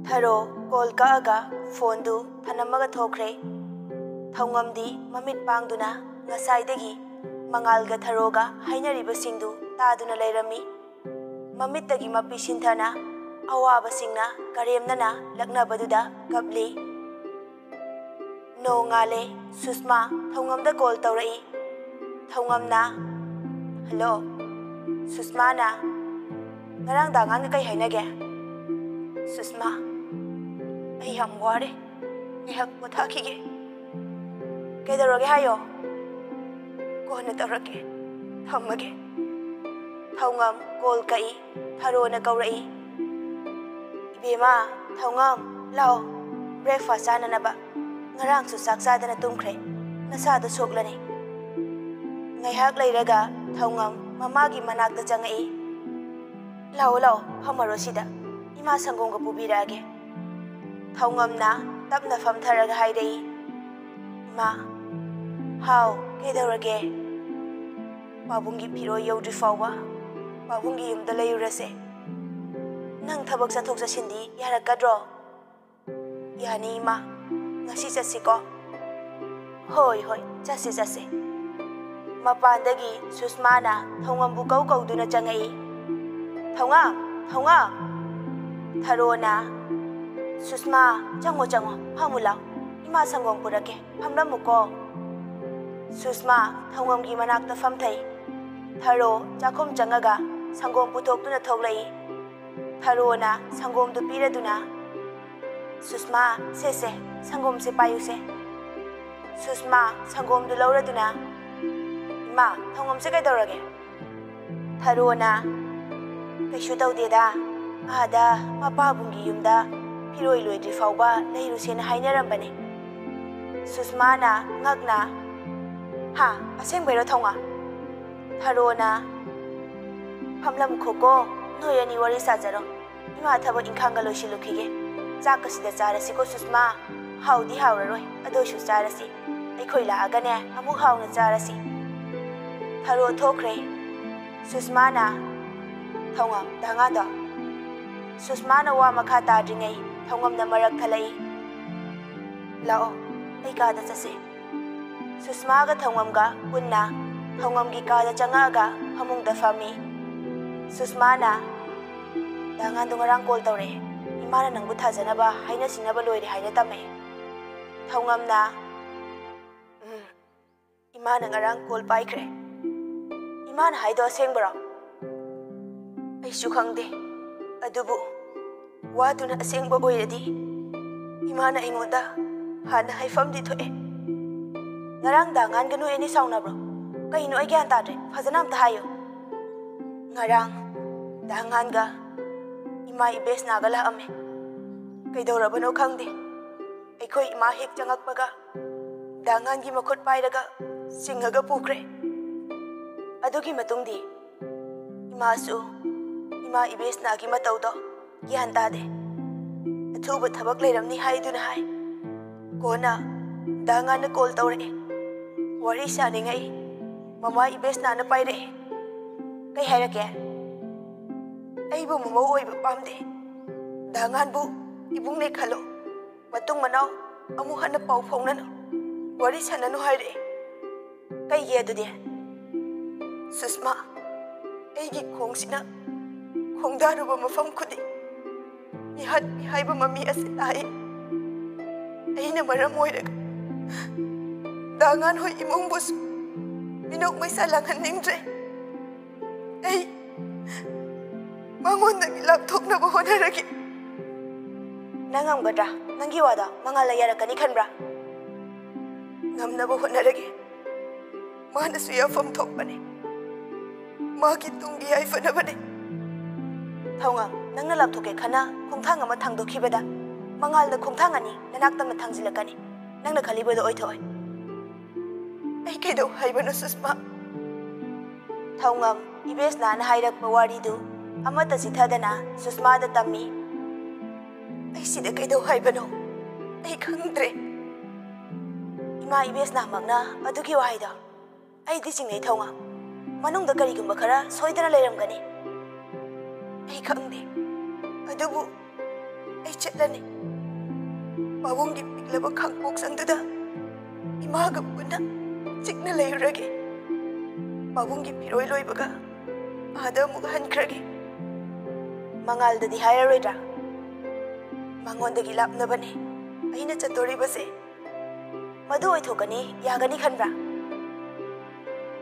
ꯊꯔꯣ ꯀꯣꯜ ꯀꯛꯑꯒ ꯐꯣꯟꯗꯨ ꯊꯅꯝꯃꯒ ꯊꯣꯛꯈ꯭ꯔꯦ꯫ ꯊꯧꯉꯝꯗꯤ ꯃꯃꯤꯠ ꯄꯥꯡꯗꯨꯅ ꯉꯁꯥꯏꯗꯒꯤ ꯃꯉꯥꯜꯒ ꯊꯔꯣꯒ ꯍꯥꯏꯅꯔꯤꯕꯁꯤꯡꯗꯨ ꯇꯥꯗꯨꯅ ꯂꯩꯔꯝꯃꯤ꯫ ꯃꯃꯤꯠꯇꯒꯤ ꯃꯄꯤ ꯁꯤꯟꯊꯅ ꯑꯋꯥꯕꯁꯤꯡꯅ ꯀꯔꯦꯝꯅꯅ ꯂꯛꯅꯕꯗꯨꯗ ꯀꯞꯂꯤ꯫ ꯅꯣꯡꯉꯥꯜꯂꯦ꯫ ꯁꯨꯁꯃꯥ ꯊꯧꯉꯝꯗ ꯀꯣꯜ ꯇꯧꯔꯛꯏ꯫ ꯊꯧꯉꯝꯅ, "ꯍꯜꯂꯣ꯫" ꯁꯨꯁꯃꯥꯅ, "ꯉꯔꯥꯡ ꯗꯥꯉꯥꯟꯒ ꯀꯩ ꯍꯥꯏꯅꯒꯦ?" ꯁꯨꯁꯃꯥ, "ꯑꯩ ꯌꯥꯝ ꯋꯥꯔꯦ, ꯉꯥꯏꯍꯥꯛ ꯄꯣꯊꯥꯈꯤꯒꯦ꯫" "ꯀꯩꯗꯧꯔꯒꯦ ꯍꯥꯏꯌꯣ꯫" "ꯀꯣꯟꯅ ꯇꯧꯔꯛꯀꯦ, ꯊꯝꯃꯒꯦ꯫" ꯊꯧꯉꯝ ꯀꯣꯜ ꯀꯛꯏ꯫ ꯊꯔꯣꯅ ꯀꯧꯔꯛꯏ, "ꯏꯕꯦꯝꯃ, ꯊꯧꯉꯝ, ꯂꯥꯛꯑꯣ, ꯕ꯭ꯔꯦꯛꯐꯥꯁ ꯆꯥꯅꯅꯕ꯫ ꯉꯔꯥꯡꯁꯨ ꯆꯥꯛ ꯆꯥꯗꯅ ꯇꯨꯝꯈ꯭ꯔꯦ, ꯅꯁꯥꯗꯣ ꯁꯣꯛꯂꯅꯤ꯫" ꯉꯥꯏꯍꯥꯛ ꯂꯩꯔꯒ ꯊꯧꯉꯝ ꯃꯃꯥꯒꯤ ꯃꯅꯥꯛꯇ ꯆꯪꯉꯛꯏ꯫ "ꯂꯥꯛꯑꯣ, ꯂꯥꯛꯑꯣ, ꯐꯝꯃꯔꯣ ꯁꯤꯗ, ꯏꯃꯥ ꯁꯪꯒꯣꯝꯒ ꯄꯨꯕꯤꯔꯛꯑꯒꯦ꯫" ꯊꯧꯉꯝꯅ ꯇꯞꯅ ꯐꯝꯊꯔꯒ ꯍꯥꯏꯔꯛꯏ, "ꯏꯃꯥ꯫" "ꯍꯥꯎ, ꯀꯩꯗꯧꯔꯒꯦ?" "ꯄꯥꯕꯨꯡꯒꯤ ꯐꯤꯔꯣꯜ ꯌꯧꯗ꯭ꯔꯤ ꯐꯥꯎꯕ ꯄꯥꯕꯨꯡꯒꯤ ꯌꯨꯝꯗ ꯂꯩꯔꯨꯔꯁꯦ꯫ ꯅꯪ ꯊꯕꯛ ꯆꯠꯊꯣꯛ ꯆꯠꯁꯤꯟꯗꯤ ꯌꯥꯔꯛꯀꯗ꯭ꯔꯣ?" "ꯌꯥꯅꯤ ꯏꯃꯥ, ꯉꯁꯤ ꯆꯠꯁꯤꯀꯣ꯫" "ꯍꯣꯏ, ꯍꯣꯏ, ꯆꯠꯁꯤ, ꯆꯠꯁꯤ꯫" ꯃꯄꯥꯟꯗꯒꯤ ꯁꯨꯁꯃꯥꯅ ꯊꯧꯉꯝꯕꯨ ꯀꯧ ꯀꯧꯗꯨꯅ ꯆꯪꯉꯛꯏ꯫ "ꯊꯧꯉꯝ, ꯊꯧꯉꯝ!" ꯊꯔꯣꯅ, "ꯁꯨꯁꯃꯥ, ꯆꯪꯉꯣ, ꯆꯪꯉꯣ, ꯐꯝꯃꯨ ꯂꯥꯎ, ꯏꯃꯥ ꯁꯪꯒꯣꯝ ꯄꯨꯔꯛꯀꯦ, ꯐꯝꯂꯝꯃꯨꯀꯣ꯫" ꯁꯨꯁꯃꯥ ꯊꯧꯉꯝꯒꯤ ꯃꯅꯥꯛꯇ ꯐꯝꯊꯩ꯫ ꯊꯔꯣ ꯆꯥꯛꯈꯨꯝ ꯆꯪꯉꯒ ꯁꯪꯒꯣꯝ ꯄꯨꯊꯣꯛꯇꯨꯅ ꯊꯣꯛꯂꯛꯏ꯫ ꯊꯔꯣꯅ ꯁꯪꯒꯣꯝꯗꯨ ꯄꯤꯔꯗꯨꯅ, "ꯁꯨꯁꯃꯥ, ꯁꯦ, ꯁꯦ, ꯁꯪꯒꯣꯝꯁꯦ ꯄꯥꯏꯌꯨꯁꯦ꯫" ꯁꯨꯁꯃꯥ ꯁꯪꯒꯣꯝꯗꯨ ꯂꯧꯔꯗꯨꯅ, "ꯏꯃꯥ, ꯊꯧꯉꯝꯁꯦ ꯀꯩꯗꯧꯔꯒꯦ?" ꯊꯔꯣꯅ, "ꯀꯩꯁꯨ ꯇꯧꯗꯦꯗ, ꯑꯥꯗ ꯃꯄꯥꯕꯨꯡꯒꯤ ꯌꯨꯝꯗ ꯐꯤꯔꯣꯏ ꯂꯣꯏꯗ꯭ꯔꯤ ꯐꯥꯎꯕ ꯂꯩꯔꯨꯁꯦꯅ ꯍꯥꯏꯅꯔꯝꯕꯅꯦ꯫" ꯁꯨꯁꯃꯥꯅ ꯉꯛꯅ, "ꯍꯥ, ꯑꯁꯦꯡꯕꯩꯔꯣ ꯊꯧꯉꯝ?" ꯊꯔꯣꯅ, "ꯐꯝꯂꯝꯈꯣꯀꯣ, ꯅꯣꯏ ꯑꯅꯤ ꯋꯥꯔꯤ ꯁꯥꯖꯔꯣ꯫ ꯏꯃꯥ ꯊꯕꯛ ꯏꯪꯈꯥꯡꯒ ꯂꯣꯏꯁꯤꯜꯂꯨꯈꯤꯒꯦ꯫ ꯆꯥꯛꯀꯁꯤꯗ ꯆꯥꯔꯁꯤꯀꯣ ꯁꯨꯁꯃꯥ꯫ ꯍꯥꯎꯗꯤ ꯍꯥꯎꯔꯔꯣꯏ, ꯑꯗꯨ ꯑꯣꯏꯁꯨ ꯆꯥꯔꯁꯤ꯫ ꯑꯩꯈꯣꯏ ꯂꯥꯛꯑꯒꯅꯦ ꯑꯃꯨꯛ ꯍꯥꯎꯅ ꯆꯥꯔꯁꯤ꯫" ꯊꯔꯣ ꯊꯣꯛꯈ꯭ꯔꯦ꯫ ꯁꯨꯁꯃꯥꯅ, "ꯊꯧꯉꯝ, ꯗꯥꯉꯥꯗꯣ꯫" ꯁꯨꯁꯃꯥꯅ ꯋꯥ ꯃꯈꯥ ꯇꯥꯗ꯭ꯔꯤꯉꯩ ꯊꯧꯉꯝꯅ ꯃꯔꯛ ꯊꯠꯂꯛꯏ꯫ "ꯂꯥꯛꯑꯣ, ꯑꯩ ꯀꯥꯗ ꯆꯠꯁꯦ꯫" ꯁꯨꯁꯃꯥꯒ ꯊꯧꯉꯝꯒ ꯄꯨꯟꯅ ꯊꯧꯉꯝꯒꯤ ꯀꯥꯗ ꯆꯪꯉꯛꯑꯒ ꯐꯃꯨꯡꯗ ꯐꯝꯃꯤ꯫ ꯁꯨꯁꯃꯥꯅ, "ꯗꯥꯉꯥꯟꯗꯣ ꯉꯔꯥꯡ ꯀꯣꯜ ꯇꯧꯔꯛꯑꯦ꯫ ꯏꯃꯥꯅ ꯅꯪꯕꯨ ꯊꯥꯖꯅꯕ ꯍꯥꯏꯅ ꯁꯤꯡꯅꯕ ꯂꯣꯏꯔꯦ ꯍꯥꯏꯅ ꯇꯝꯃꯛꯑꯦ꯫" ꯊꯧꯉꯝꯅ, "ꯎꯝ, ꯏꯃꯥꯅ ꯉꯔꯥꯡ ꯀꯣꯜ ꯄꯥꯏꯈ꯭ꯔꯦ꯫ ꯏꯃꯥꯅ ꯍꯥꯏꯗꯣ ꯑꯁꯦꯡꯕꯔꯣ?" "ꯑꯩꯁꯨ ꯈꯪꯗꯦ, ꯑꯗꯨꯕꯨ ꯋꯥꯗꯨꯅ ꯑꯁꯦꯡꯕ ꯑꯣꯏꯔꯗꯤ ꯏꯃꯥꯅ ꯑꯩꯉꯣꯟꯗ ꯍꯥꯟꯅ ꯍꯥꯏꯐꯝꯗꯤ ꯊꯣꯛꯑꯦ꯫ ꯉꯔꯥꯡ ꯗꯥ ꯉꯥꯟꯒ ꯅꯣꯏ ꯑꯅꯤ ꯁꯥꯎꯅꯕ꯭ꯔꯣ? ꯀꯩꯅꯣ, ꯑꯩ ꯒ꯭ꯌꯥꯟ ꯇꯥꯗ꯭ꯔꯦ, ꯐꯖꯅ ꯑꯝꯇ ꯍꯥꯏꯌꯨ꯫" "ꯉꯔꯥꯡ ꯗꯥ ꯉꯥꯟꯒ ꯏꯃꯥ ꯏꯕꯦꯁꯅꯥꯒ ꯂꯥꯛꯑꯝꯃꯦ꯫ ꯀꯩꯗꯧꯔꯕꯅꯣ ꯈꯪꯗꯦ, ꯑꯩꯈꯣꯏ ꯏꯃꯥ ꯍꯦꯛ ꯆꯪꯉꯛꯄꯒ ꯗꯥ ꯉꯥꯟꯒꯤ ꯃꯈꯨꯠ ꯄꯥꯏꯔꯒ ꯆꯤꯡꯉꯒ ꯄꯨꯈ꯭ꯔꯦ꯫ ꯑꯗꯨꯒꯤ ꯃꯇꯨꯡꯗꯤ ꯏꯃꯥꯁꯨ ꯏꯃꯥ ꯏꯕꯦꯁꯅꯥꯒꯤ ꯃꯇꯧꯗꯣ ꯒ꯭ꯌꯥꯟ ꯇꯥꯗꯦ꯫ ꯑꯊꯨꯕ ꯊꯕꯛ ꯂꯩꯔꯝꯅꯤ ꯍꯥꯏꯗꯨꯅ ꯍꯥꯏ꯫ ꯀꯣꯟꯅ ꯗꯥ ꯉꯥꯟꯅ ꯀꯣꯜ ꯇꯧꯔꯛꯑꯦ꯫ ꯋꯥꯔꯤ ꯁꯥꯅꯤꯡꯉꯩ ꯃꯃꯥ ꯏꯕꯦꯁꯅꯥꯅ ꯄꯥꯏꯔꯛꯑꯦ꯫" "ꯀꯩ ꯍꯥꯏꯔꯛꯀꯦ?" "ꯑꯩꯕꯨ ꯃꯃꯧ ꯑꯣꯏꯕ ꯄꯥꯝꯗꯦ꯫ ꯗꯥ ꯉꯥꯟꯕꯨ ꯏꯕꯨꯡꯅꯦ ꯈꯜꯂꯣ꯫ ꯃꯇꯨꯡ ꯃꯅꯥꯎ ꯑꯃꯨꯛ ꯍꯟꯅ ꯄꯥꯎ ꯐꯥꯎꯅꯅꯨ, ꯋꯥꯔꯤ ꯁꯥꯟꯅꯅꯨ ꯍꯥꯏꯔꯛꯑꯦ꯫" "ꯀꯩꯒꯤ ꯑꯗꯨꯗꯤ?" "ꯁꯨꯁꯃꯥ, ꯑꯩꯒꯤ ꯈꯣꯡꯁꯤꯅ ꯈꯣꯡꯗꯥꯔꯨꯕ ꯃꯐꯝ ꯈꯨꯗꯤꯡ ꯃꯤꯍꯥꯠ ꯃꯤꯍꯥꯏꯕ ꯃꯃꯤ ꯑꯁꯤ ꯇꯥꯏ꯫ ꯑꯩꯅ ꯃꯔꯝ ꯑꯣꯏꯔꯒ ꯗꯥ ꯉꯥꯟ ꯍꯣꯏ ꯏꯃꯨꯡꯕꯨꯁꯨ ꯃꯤꯅꯣꯛ ꯃꯩꯁꯥ ꯂꯥꯡꯍꯟꯅꯤꯡꯗ꯭ꯔꯦ꯫ ꯑꯩ ꯃꯉꯣꯟꯗꯒꯤ ꯂꯥꯞꯊꯣꯛꯅꯕ ꯍꯣꯠꯅꯔꯒꯦ꯫" "ꯅꯪ ꯉꯝꯒꯗ꯭ꯔꯥ? ꯅꯪꯒꯤ ꯋꯥꯗꯣ ꯃꯉꯥꯜꯅ ꯌꯥꯔꯛꯀꯅꯤ ꯈꯟꯕ꯭ꯔꯥ?" "ꯉꯝꯅꯕ ꯍꯣꯠꯅꯔꯒꯦ꯫ ꯃꯥꯅꯁꯨ ꯌꯥꯐꯝ ꯊꯣꯛꯄꯅꯦ꯫ ꯃꯥꯒꯤ ꯇꯨꯡꯒꯤ ꯌꯥꯏꯐꯅꯕꯅꯦ꯫" "ꯊꯧꯉꯝ, ꯅꯪꯅ ꯂꯥꯞꯊꯣꯛꯀꯦ ꯈꯟꯅ ꯈꯣꯡꯊꯥꯡ ꯑꯃ ꯊꯥꯡꯗꯣꯛꯈꯤꯕꯗ ꯃꯉꯥꯜꯅ ꯈꯣꯡꯊꯥꯡ ꯑꯅꯤ ꯅꯅꯥꯛꯇ ꯑꯃ ꯊꯥꯡꯖꯤꯜꯂꯛꯀꯅꯤ꯫ ꯅꯪꯅ ꯈꯜꯂꯤꯕꯗꯣ ꯑꯣꯏꯊꯣꯛꯑꯣꯏ꯫" "ꯑꯩ ꯀꯩꯗꯧ ꯍꯥꯏꯕꯅꯣ, ꯁꯨꯁꯃꯥ?" ꯊꯧꯉꯝ, ꯏꯕꯦꯁꯅꯥꯅ ꯍꯥꯏꯔꯛꯄ ꯋꯥꯔꯤꯗꯨ ꯑꯃꯠꯇ ꯆꯤꯊꯗꯅ ꯁꯨꯁꯃꯥꯗ ꯇꯝꯃꯤ꯫ "ꯑꯩ ꯁꯤꯗ ꯀꯩꯗꯧ ꯍꯥꯏꯕꯅꯣ? ꯑꯩ ꯈꯪꯗ꯭ꯔꯦ꯫" ꯏꯃꯥ ꯏꯕꯦꯁꯅꯥꯃꯛꯅ ꯑꯗꯨꯒꯤ ꯋꯥꯍꯩꯗꯣ꯫ "ꯑꯩꯗꯤ ꯆꯤꯡꯅꯩ, ꯊꯧꯉꯝ꯫ ꯃꯅꯨꯡꯗ ꯀꯔꯤꯒꯨꯝꯕ ꯈꯔ ꯁꯣꯏꯗꯅ ꯂꯩꯔꯝꯒꯅꯤ꯫" "ꯑꯩ ꯈꯪꯗꯦ꯫ ꯑꯗꯨꯕꯨ ꯑꯩ ꯆꯠꯂꯅꯤ꯫ ꯄꯥꯕꯨꯡꯒꯤ ꯄꯤꯛꯂꯕ ꯈꯥꯡꯄꯣꯛꯁꯪꯗꯨꯗ ꯏꯃꯥꯒ ꯄꯨꯟꯅ ꯆꯤꯛꯅ ꯂꯩꯔꯨꯔꯒꯦ꯫ ꯄꯥꯕꯨꯡꯒꯤ ꯐꯤꯔꯣꯏ ꯂꯣꯏꯕꯒ ꯑꯥꯗ ꯑꯃꯨꯛ ꯍꯟꯈ꯭ꯔꯒꯦ꯫" "ꯃꯉꯥꯜꯗꯗꯤ ꯍꯥꯏꯔꯔꯣꯏꯗ꯭ꯔꯥ?" "ꯃꯉꯣꯟꯗꯒꯤ ꯂꯥꯞꯅꯕꯅꯦ ꯑꯩꯅ ꯆꯠꯇꯣꯔꯤꯕꯁꯦ꯫" ꯃꯗꯨ ꯑꯣꯏꯊꯣꯛꯀꯅꯤ, ꯌꯥꯒꯅꯤ ꯈꯟꯕ꯭ꯔꯥ?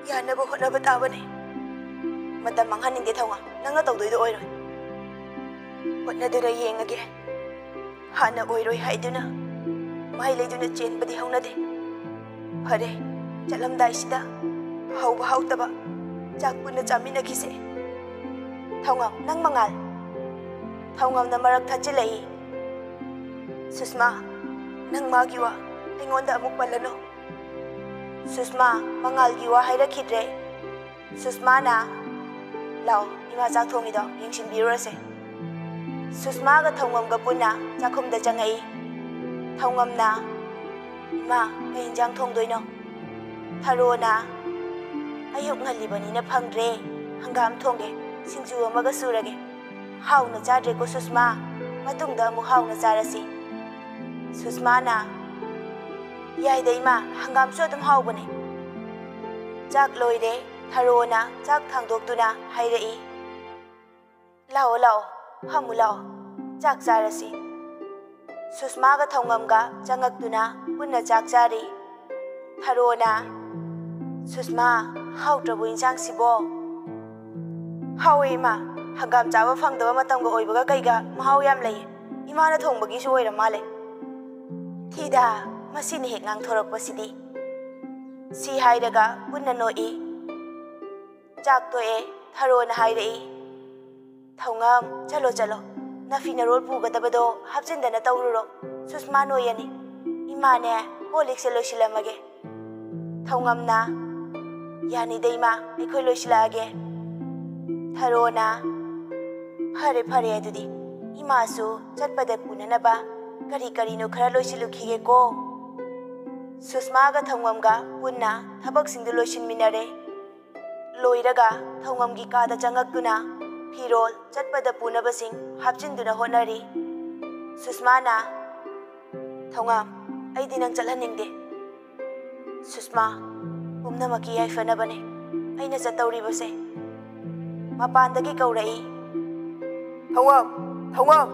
ꯌꯥꯅꯕ ꯍꯣꯠꯅꯕ ꯇꯥꯕꯅꯤ꯫ ꯃꯇꯝ ꯃꯥꯡꯍꯟꯅꯤꯡꯗꯦ ꯊꯧꯉꯝ, ꯅꯪꯅ ꯇꯧꯗꯣꯏꯗꯣ ꯑꯣꯏꯔꯣꯏ꯫ ꯍꯣꯠꯅꯗꯨꯅ ꯌꯦꯡꯉꯒꯦ꯫ ꯍꯥꯟꯅ ꯑꯣꯏꯔꯣꯏ ꯍꯥꯏꯗꯨꯅ ꯃꯍꯩ ꯂꯩꯗꯨꯅ ꯆꯦꯟꯕꯗꯤ ꯍꯧꯅꯗꯦ꯫ ꯐꯔꯦ, ꯆꯠꯂꯝꯗꯥꯏꯁꯤꯗ ꯍꯧꯕ ꯍꯧꯇꯕ ꯆꯥꯛ ꯄꯨꯟꯅ ꯆꯥꯃꯤꯟꯅꯈꯤꯁꯦ꯫ ꯊꯧꯉꯝ, ꯅꯪ ꯃꯉꯥꯜ꯫ ꯊꯧꯉꯝꯅ ꯃꯔꯛ ꯊꯠꯆꯤꯜꯂꯛꯏ꯫ ꯁꯨꯁꯃꯥ, ꯅꯪ ꯃꯥꯒꯤ ꯋꯥ ꯑꯩꯉꯣꯟꯗ ꯑꯃꯨꯛ ꯄꯜꯂꯅꯨ꯫ ꯁꯨꯁꯃꯥ ꯃꯉꯥꯜꯒꯤ ꯋꯥ ꯍꯥꯏꯔꯛꯈꯤꯗ꯭ꯔꯦ꯫ ꯁꯨꯁꯃꯥꯅ, "ꯂꯥꯎ, ꯏꯃꯥ ꯆꯥꯛ ꯊꯣꯡꯉꯤꯗꯣ ꯌꯦꯡꯁꯤꯟꯕꯤꯔꯨꯔꯁꯦ꯫" ꯁꯨꯁꯃꯥꯒ ꯊꯧꯉꯝꯒ ꯄꯨꯟꯅ ꯆꯥꯛꯈꯨꯝꯗ ꯆꯪꯉꯛꯏ꯫ ꯊꯧꯉꯝꯅ, "ꯏꯃꯥ, ꯀꯩ ꯏꯟꯖꯥꯡ ꯊꯣꯡꯗꯣꯏꯅꯣ?" ꯊꯔꯣꯅ, "ꯑꯌꯨꯛ ꯉꯜꯂꯤꯕꯅꯤꯅ ꯐꯪꯗ꯭ꯔꯦ, ꯍꯪꯒꯥꯝ ꯊꯣꯡꯒꯦ, ꯁꯤꯡꯖꯨ ꯑꯃꯒ ꯁꯨꯔꯒꯦ꯫ ꯍꯥꯎꯅ ꯆꯥꯗ꯭ꯔꯦꯀꯣ ꯁꯨꯁꯃꯥ, ꯃꯇꯨꯡꯗ ꯑꯃꯨꯛ ꯍꯥꯎꯅ ꯆꯥꯔꯁꯤ꯫" ꯁꯨꯁꯃꯥꯅ, "ꯌꯥꯏꯗ ꯏꯃꯥ, ꯍꯪꯒꯥꯝꯁꯨ ꯑꯗꯨꯝ ꯍꯥꯎꯕꯅꯦ꯫" ꯆꯥꯛ ꯂꯣꯏꯔꯦ꯫ ꯊꯔꯣꯅ ꯆꯥꯛ ꯊꯥꯡꯗꯣꯛꯇꯨꯅ ꯍꯥꯏꯔꯛꯏ, "ꯂꯥꯛꯑꯣ, ꯂꯥꯛꯑꯣ, ꯐꯝꯃꯨ ꯂꯥꯛꯑꯣ, ꯆꯥꯛ ꯆꯥꯔꯁꯤ꯫" ꯁꯨꯁꯃꯥꯒ ꯊꯧꯉꯝꯒ ꯆꯪꯉꯛꯇꯨꯅ ꯄꯨꯟꯅ ꯆꯥꯛ ꯆꯥꯔꯤ꯫ ꯊꯔꯣꯅ, "ꯁꯨꯁꯃꯥ, ꯍꯥꯎꯇ꯭ꯔꯕꯣ ꯏꯟꯁꯥꯡꯁꯤꯕꯣ?" "ꯍꯥꯎꯋꯦ ꯏꯃꯥ, ꯍꯪꯒꯥꯝ ꯆꯥꯕ ꯐꯪꯗꯕ ꯃꯇꯝꯒ ꯑꯣꯏꯕꯒ ꯀꯩꯒ ꯃꯍꯥꯎ ꯌꯥꯝ ꯂꯩꯌꯦ꯫ ꯏꯃꯥꯅ ꯊꯣꯡꯕꯒꯤꯁꯨ ꯑꯣꯏꯔ ꯃꯥꯜꯂꯦ꯫" "ꯊꯤꯗ, ꯃꯁꯤꯅ ꯍꯦꯛ ꯉꯥꯡꯊꯣꯔꯛꯄꯁꯤꯗꯤ꯫" ꯁꯤ ꯍꯥꯏꯔꯒ ꯄꯨꯟꯅ ꯅꯣꯛꯏ꯫ ꯆꯥꯛ ꯇꯣꯛꯑꯦ꯫ ꯊꯔꯣꯅ ꯍꯥꯏꯔꯛꯏ, "ꯊꯧꯉꯝ, ꯆꯠꯂꯣ, ꯆꯠꯂꯣ, ꯅꯐꯤ ꯅꯔꯣꯜ ꯄꯨꯒꯗꯕꯗꯣ ꯍꯥꯞꯆꯤꯟꯗꯅ ꯇꯧꯔꯨꯔꯣ꯫ ꯁꯨꯁꯃꯥ ꯅꯣꯏ ꯑꯅꯤ꯫ ꯏꯃꯥꯅꯦ, ꯀꯣꯜ ꯂꯤꯛꯁꯦ ꯂꯣꯏꯁꯤꯜꯂꯝꯃꯒꯦ꯫" ꯊꯧꯉꯝꯅ, "ꯌꯥꯅꯤꯗ ꯏꯃꯥ, ꯑꯩꯈꯣꯏ ꯂꯣꯏꯁꯤꯜꯂꯛꯑꯒꯦ꯫" ꯊꯔꯣꯅ, "ꯐꯔꯦ, ꯐꯔꯦ, ꯑꯗꯨꯗꯤ ꯏꯃꯥꯁꯨ ꯆꯠꯄꯗ ꯄꯨꯅꯅꯕ ꯀꯔꯤ ꯀꯔꯤꯅꯣ ꯈꯔ ꯂꯣꯏꯁꯤꯜꯂꯨꯈꯤꯒꯦꯀꯣ꯫" ꯁꯨꯁꯃꯥꯒ ꯊꯧꯉꯝꯒ ꯄꯨꯟꯅ ꯊꯕꯛꯁꯤꯡꯗꯨ ꯂꯣꯏꯁꯤꯟꯃꯤꯟꯅꯔꯦ꯫ ꯂꯣꯏꯔꯒ ꯊꯧꯉꯝꯒꯤ ꯀꯥꯗ ꯆꯪꯉꯛꯇꯨꯅ ꯐꯤꯔꯣꯜ ꯆꯠꯄꯗ ꯄꯨꯅꯕꯁꯤꯡ ꯍꯥꯞꯆꯤꯟꯗꯨꯅ ꯍꯣꯠꯅꯔꯤ꯫ ꯁꯨꯁꯃꯥꯅ, "ꯊꯧꯉꯝ, ꯑꯩꯗꯤ ꯅꯪ ꯆꯠꯍꯟꯅꯤꯡꯗꯦ꯫" "ꯁꯨꯁꯃꯥ, ꯄꯨꯝꯅꯃꯛꯀꯤ ꯌꯥꯏꯐꯅꯕꯅꯦ ꯑꯩꯅ ꯆꯠꯇꯧꯔꯤꯕꯁꯦ꯫" ꯃꯄꯥꯟꯗꯒꯤ ꯀꯧꯔꯛꯏ, "ꯊꯧꯉꯝ! ꯊꯧꯉꯝ!"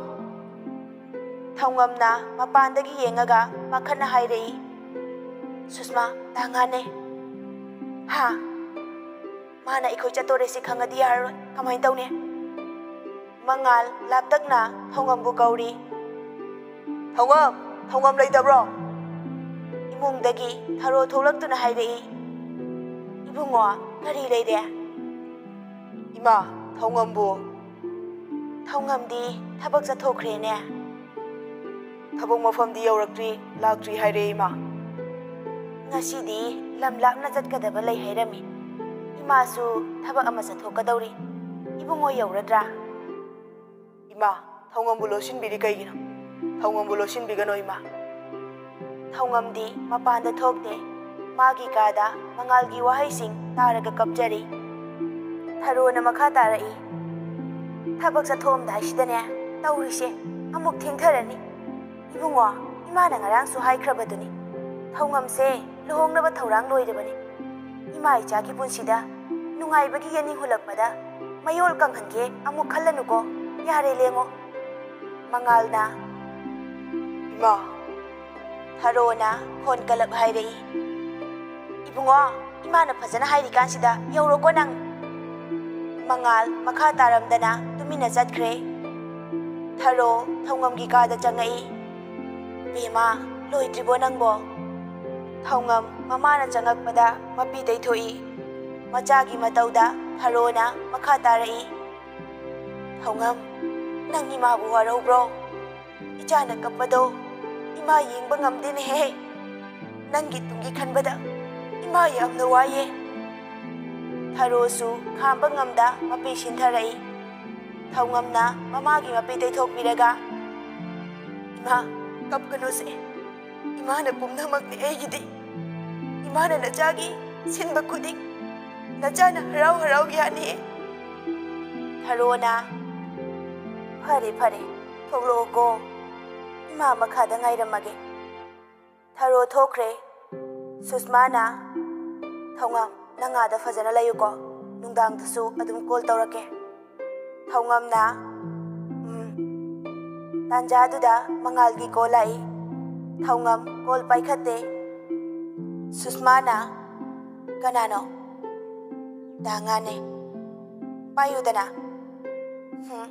ꯊꯧꯉꯝꯅ ꯃꯄꯥꯟꯗꯒꯤ ꯌꯦꯡꯉꯒ ꯄꯥꯈꯠꯅ ꯍꯥꯏꯔꯛꯏ, ꯁꯨꯁꯃꯥ, ꯇꯥꯡꯉꯥꯅꯦ꯫ ꯍꯥ? ꯃꯥꯅ ꯑꯩꯈꯣꯏ ꯆꯠꯇꯣꯔꯦ ꯁꯤ ꯈꯪꯉꯗꯤ ꯌꯥꯔꯔꯣꯏ꯫ ꯀꯃꯥꯏꯅ ꯇꯧꯅꯤ? ꯃꯉꯥꯜ ꯂꯥꯞꯇꯛꯅ ꯊꯧꯉꯝꯕꯨ ꯀꯧꯔꯤ꯫ "ꯊꯧꯉꯝ! ꯊꯧꯉꯝ ꯂꯩꯇꯕ꯭ꯔꯣ?" ꯏꯃꯨꯡꯗꯒꯤ ꯊꯔꯣ ꯊꯣꯛꯂꯛꯇꯨꯅ ꯍꯥꯏꯔꯛꯏ꯫ "ꯏꯕꯨꯡꯉꯣ, ꯀꯔꯤ ꯂꯩꯔꯦ?" "ꯏꯃꯥ, ꯊꯧꯉꯝꯕꯨ?" "ꯊꯧꯉꯝꯗꯤ ꯊꯕꯛ ꯆꯠꯊꯣꯛꯈ꯭ꯔꯦꯅꯦ?" "ꯊꯕꯛ ꯃꯐꯝꯗꯤ ꯌꯧꯔꯛꯇ꯭ꯔꯤ, ꯂꯥꯛꯇ꯭ꯔꯤ ꯍꯥꯏꯔꯦ, ꯏꯃꯥ꯫" "ꯉꯁꯤꯗꯤ ꯂꯝ ꯂꯥꯞꯅ ꯆꯠꯀꯗꯕ ꯂꯩ ꯍꯥꯏꯔꯝꯃꯤ꯫ ꯏꯃꯥꯁꯨ ꯊꯕꯛ ꯑꯃ ꯆꯠꯊꯣꯛꯀꯗꯧꯔꯤ꯫ ꯏꯕꯨꯡꯉꯣ ꯌꯧꯔꯗ꯭ꯔꯥ?" "ꯏꯃꯥ, ꯊꯧꯉꯝꯕꯨ ꯂꯣꯠꯁꯤꯟꯕꯤꯔꯤ ꯀꯩꯒꯤꯅꯣ? ꯊꯧꯉꯝꯕꯨ ꯂꯣꯠꯁꯤꯟꯕꯤꯒꯅꯣ, ꯏꯃꯥ꯫" ꯊꯧꯉꯝꯗꯤ ꯃꯄꯥꯟꯗ ꯊꯣꯛꯇꯦ꯫ ꯃꯥꯒꯤ ꯀꯥꯗ ꯃꯉꯥꯜꯒꯤ ꯋꯥꯍꯩꯁꯤꯡ ꯇꯥꯔꯒ ꯀꯞꯆꯔꯤ꯫ ꯊꯔꯣꯅ ꯃꯈꯥ ꯇꯥꯔꯛꯏ, "ꯊꯕꯛ ꯆꯠꯊꯣꯛꯑꯝꯗꯥꯏꯁꯤꯗꯅꯦ ꯇꯧꯔꯤꯁꯦ꯫ ꯑꯃꯨꯛ ꯊꯦꯡꯊꯔꯅꯤ꯫ ꯏꯕꯨꯡꯉꯣ, ꯏꯃꯥꯅ ꯉꯔꯥꯡꯁꯨ ꯍꯥꯏꯈ꯭ꯔꯕꯗꯨꯅꯤ, ꯊꯧꯉꯝꯁꯦ ꯂꯨꯍꯣꯡꯅꯕ ꯊꯧꯔꯥꯡ ꯂꯣꯏꯔꯕꯅꯤ꯫ ꯏꯃꯥ ꯏꯆꯥꯒꯤ ꯄꯨꯟꯁꯤꯗ ꯅꯨꯡꯉꯥꯏꯕꯒꯤ ꯌꯦꯅꯤꯡ ꯍꯨꯜꯂꯛꯄꯗ ꯃꯌꯣꯜ ꯀꯪꯍꯟꯒꯦ ꯑꯃꯨꯛ ꯈꯜꯂꯅꯨꯀꯣ꯫ ꯌꯥꯔꯦ, ꯂꯦꯡꯉꯣ꯫" ꯃꯉꯥꯜꯅ, "ꯏꯃꯥ!" ꯊꯔꯣꯅ ꯈꯣꯟ ꯀꯜꯂꯞ ꯍꯥꯏꯔꯛꯏ, "ꯏꯕꯨꯡꯉꯣ, ꯏꯃꯥꯅ ꯐꯖꯅ ꯍꯥꯏꯔꯤꯀꯥꯟꯁꯤꯗ ꯌꯧꯔꯣꯀꯣ ꯅꯪ꯫" ꯃꯉꯥꯜ ꯃꯈꯥ ꯇꯥꯔꯝꯗꯅ ꯇꯨꯃꯤꯟꯅ ꯆꯠꯈ꯭ꯔꯦ꯫ ꯊꯔꯣ ꯊꯧꯉꯝꯒꯤ ꯀꯥꯗ ꯆꯪꯉꯛꯏ꯫ "ꯕꯦꯝꯃ, ꯂꯣꯏꯗ꯭ꯔꯤꯕꯣ ꯅꯪꯕꯣ?" ꯊꯧꯉꯝ ꯃꯃꯥꯅ ꯆꯪꯉꯛꯄꯗ ꯃꯄꯤ ꯇꯩꯊꯣꯛꯏ꯫ ꯃꯆꯥꯒꯤ ꯃꯇꯧꯗ ꯊꯔꯣꯅ ꯃꯈꯥ ꯇꯥꯔꯛꯏ, "ꯊꯧꯉꯝ, ꯅꯪ ꯏꯃꯥꯕꯨ ꯋꯥꯔꯧꯕ꯭ꯔꯣ? ꯏꯆꯥꯅ ꯀꯞꯄꯗꯣ ꯏꯃꯥ ꯌꯦꯡꯕ ꯉꯝꯗꯦꯅꯦꯍꯦ꯫ ꯅꯪꯒꯤ ꯇꯨꯡꯒꯤ ꯈꯟꯕꯗ ꯏꯃꯥ ꯌꯥꯝꯅ ꯋꯥꯏꯌꯦ꯫" ꯊꯔꯣꯁꯨ ꯈꯥꯝꯕ ꯉꯝꯗ ꯃꯄꯤ ꯁꯤꯟꯊꯔꯛꯏ꯫ ꯊꯧꯉꯝꯅ ꯃꯃꯥꯒꯤ ꯃꯄꯤ ꯇꯩꯊꯣꯛꯄꯤꯔꯒ, "ꯏꯃꯥ, ꯀꯞꯀꯅꯨꯁꯦ꯫ ꯏꯃꯥꯅ ꯄꯨꯝꯅꯃꯛꯅꯤ ꯑꯩꯒꯤꯗꯤ꯫ ꯏꯃꯥꯅ ꯅꯆꯥꯒꯤ ꯁꯤꯟꯕ ꯈꯨꯗꯤꯡ ꯅꯆꯥꯅ ꯍꯔꯥꯎ ꯍꯔꯥꯎ ꯌꯥꯅꯤꯌꯦ꯫" ꯊꯔꯣꯅ, "ꯐꯔꯦ, ꯐꯔꯦ, ꯊꯣꯛꯂꯛꯑꯣꯀꯣ꯫ ꯏꯃꯥ ꯃꯈꯥꯗ ꯉꯥꯏꯔꯝꯃꯒꯦ꯫" ꯊꯔꯣ ꯊꯣꯛꯈ꯭ꯔꯦ꯫ ꯁꯨꯁꯃꯥꯅ, "ꯊꯧꯉꯝ, ꯅꯪ ꯑꯥꯗ ꯐꯖꯅ ꯂꯩꯌꯨꯀꯣ꯫ ꯅꯨꯡꯗꯥꯡꯗꯁꯨ ꯑꯗꯨꯝ ꯀꯣꯜ ꯇꯧꯔꯛꯀꯦ꯫" ꯊꯧꯉꯝꯅ, "ꯎꯝ꯫" ꯇꯥꯟꯖꯥꯗꯨꯗ ꯃꯉꯥꯜꯒꯤ ꯀꯣꯜ ꯂꯥꯛꯏ꯫ ꯊꯧꯉꯝ ꯀꯣꯜ ꯄꯥꯏꯈꯠꯇꯦ꯫ ꯁꯨꯁꯃꯥꯅ, "ꯀꯅꯥꯅꯣ?" "ꯗꯥꯉꯥꯟꯅꯦ꯫ ꯄꯥꯏꯌꯨꯗꯅ꯫" "ꯍꯨꯝ,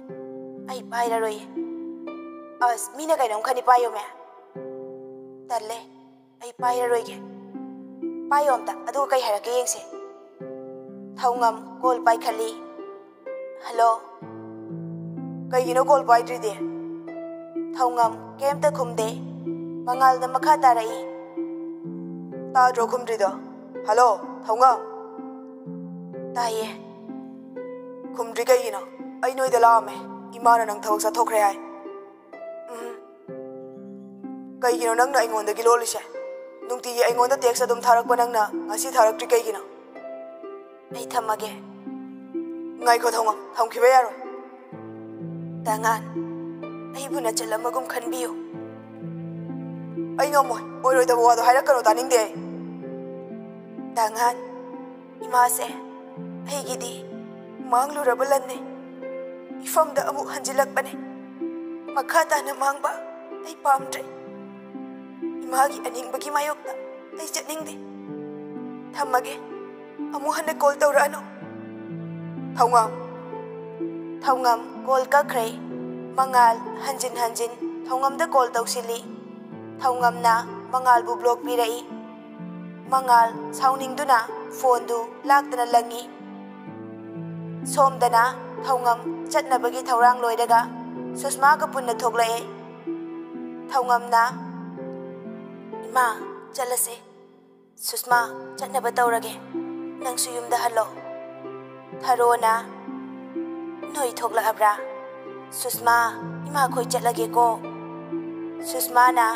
ꯑꯩ ꯄꯥꯏꯔꯔꯣꯏꯌꯦ꯫" "ꯑꯁ, ꯃꯤꯅ ꯀꯩꯅꯣꯝ ꯈꯟꯅꯤ, ꯄꯥꯏꯌꯣꯃꯦ꯫" "ꯇꯜꯂꯦ, ꯑꯩ ꯄꯥꯏꯔꯔꯣꯏꯒꯦ꯫" "ꯄꯥꯏꯌꯣ ꯑꯝꯇ, ꯑꯗꯨꯒ ꯀꯩ ꯍꯥꯏꯔꯛꯀꯦ ꯌꯦꯡꯁꯦ꯫" ꯊꯧꯉꯝ ꯀꯣꯜ ꯄꯥꯏꯈꯠꯂꯤ꯫ "ꯍꯜꯂꯣ꯫" "ꯀꯩꯒꯤꯅꯣ ꯀꯣꯜ ꯄꯥꯏꯗ꯭ꯔꯤꯗꯤ?" ꯊꯧꯉꯝ ꯀꯩꯝꯇ ꯈꯨꯝꯗꯦ꯫ ꯃꯉꯥꯜꯅ ꯃꯈꯥ ꯇꯥꯔꯛꯏ꯫ "ꯇꯥꯗ꯭ꯔꯣ ꯈꯨꯝꯗ꯭ꯔꯤꯗꯣ? ꯍꯜꯂꯣ, ꯊꯧꯉꯝ?" "ꯇꯥꯏꯌꯦ꯫" "ꯈꯨꯝꯗ꯭ꯔꯤ ꯀꯩꯒꯤꯅꯣ? ꯑꯩ ꯅꯣꯏꯗ ꯂꯥꯛꯑꯝꯃꯦ꯫ ꯏꯃꯥꯅ ꯅꯪ ꯊꯕꯛ ꯆꯠꯊꯣꯛꯈ꯭ꯔꯦ ꯍꯥꯏ꯫" "ꯎꯝ꯫ ꯀꯩꯒꯤꯅꯣ ꯅꯪꯅ ꯑꯩꯉꯣꯟꯗꯒꯤ ꯂꯣꯜꯂꯤꯁꯦ? ꯅꯨꯡꯇꯤꯒꯤ ꯑꯩꯉꯣꯟꯗ ꯇꯦꯛꯁ ꯑꯗꯨꯝ ꯊꯥꯔꯛꯄ ꯅꯪꯅ ꯉꯁꯤ ꯊꯥꯔꯛꯇ꯭ꯔꯤ ꯀꯩꯒꯤꯅꯣ?" "ꯑꯩ ꯊꯝꯃꯒꯦ꯫" "ꯉꯥꯏꯈꯣ ꯊꯧꯉꯝ, ꯊꯝꯈꯤꯕ ꯌꯥꯔꯣꯏ꯫" "ꯗꯥꯉꯥꯟ, ꯑꯩꯕꯨ ꯅꯆꯜ ꯑꯃꯒꯨꯝ ꯈꯟꯕꯤꯌꯨ꯫" "ꯑꯩ ꯉꯝꯃꯣꯏ, ꯑꯣꯏꯔꯣꯏꯗꯕ ꯋꯥꯗꯣ ꯍꯥꯏꯔꯛꯀꯅꯨ, ꯇꯥꯅꯤꯡꯗꯦ ꯑꯩ꯫" "ꯗꯥꯉꯥꯟ, ꯏꯃꯥꯁꯦ ꯑꯩꯒꯤꯗꯤ ꯃꯥꯡꯂꯨꯔꯕ ꯂꯟꯅꯦ꯫ ꯃꯤꯐꯝꯗ ꯑꯃꯨꯛ ꯍꯟꯖꯤꯜꯂꯛꯄꯅꯦ꯫ ꯃꯈꯥ ꯇꯥꯅ ꯃꯥꯡꯕ ꯑꯩ ꯄꯥꯝꯗ꯭ꯔꯦ꯫ ꯏꯃꯥꯒꯤ ꯑꯅꯤꯡꯕꯒꯤ ꯃꯥꯌꯣꯛꯇ ꯑꯩ ꯆꯠꯅꯤꯡꯗꯦ꯫ ꯊꯝꯃꯒꯦ꯫ ꯑꯃꯨꯛ ꯍꯟꯅ ꯀꯣꯜ ꯇꯧꯔꯛꯑꯅꯨ꯫" "ꯊꯧꯉꯝ꯫" ꯊꯧꯉꯝ ꯀꯣꯜ ꯀꯛꯈ꯭ꯔꯦ꯫ ꯃꯉꯥꯜ ꯍꯟꯖꯤꯟ ꯍꯟꯖꯤꯟ ꯊꯧꯉꯝꯗ ꯀꯣꯜ ꯇꯧꯁꯤꯜꯂꯤ꯫ ꯊꯧꯉꯝꯅ ꯃꯉꯥꯜꯕꯨ ꯕ꯭ꯂꯣꯛ ꯄꯤꯔꯛꯏ꯫ ꯃꯉꯥꯜ ꯁꯥꯎꯅꯤꯡꯗꯨꯅ ꯐꯣꯟꯗꯨ ꯂꯥꯛꯇꯅ ꯂꯪꯉꯤ꯫ ꯁꯣꯝꯗꯅ ꯊꯧꯉꯝ ꯆꯠꯅꯕꯒꯤ ꯊꯧꯔꯥꯡ ꯂꯣꯏꯔꯒ ꯁꯨꯁꯃꯥꯒ ꯄꯨꯟꯅ ꯊꯣꯛꯂꯛꯑꯦ꯫ ꯊꯧꯉꯝꯅ, "ꯏꯃꯥ, ꯆꯠꯂꯁꯦ꯫ ꯁꯨꯁꯃꯥ, ꯆꯠꯅꯕ ꯇꯧꯔꯒꯦ꯫ ꯅꯪꯁꯨ ꯌꯨꯝꯗ ꯍꯜꯂꯣ꯫" ꯊꯔꯣꯅ, "ꯅꯣꯏ ꯊꯣꯛꯂꯛꯑꯕ꯭ꯔꯥ? ꯁꯨꯁꯃꯥ, ꯏꯃꯥꯈꯣꯏ ꯆꯠꯂꯒꯦꯀꯣ꯫" ꯁꯨꯁꯃꯥꯅ,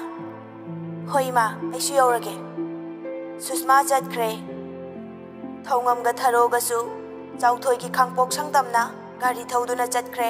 "ꯍꯣꯏ ꯏꯃꯥ, ꯑꯩꯁꯨ ꯌꯧꯔꯒꯦ꯫" ꯁꯨꯁꯃꯥ ꯆꯠꯈ꯭ꯔꯦ꯫ ꯊꯧꯉꯝꯒ ꯊꯔꯣꯒꯁꯨ ꯆꯥꯎꯊꯣꯏꯒꯤ ꯈꯥꯡꯄꯣꯛꯁꯪ ꯇꯝꯅ ꯒꯥꯔꯤ ꯊꯧꯗꯨꯅ ꯆꯠꯈ꯭ꯔꯦ꯫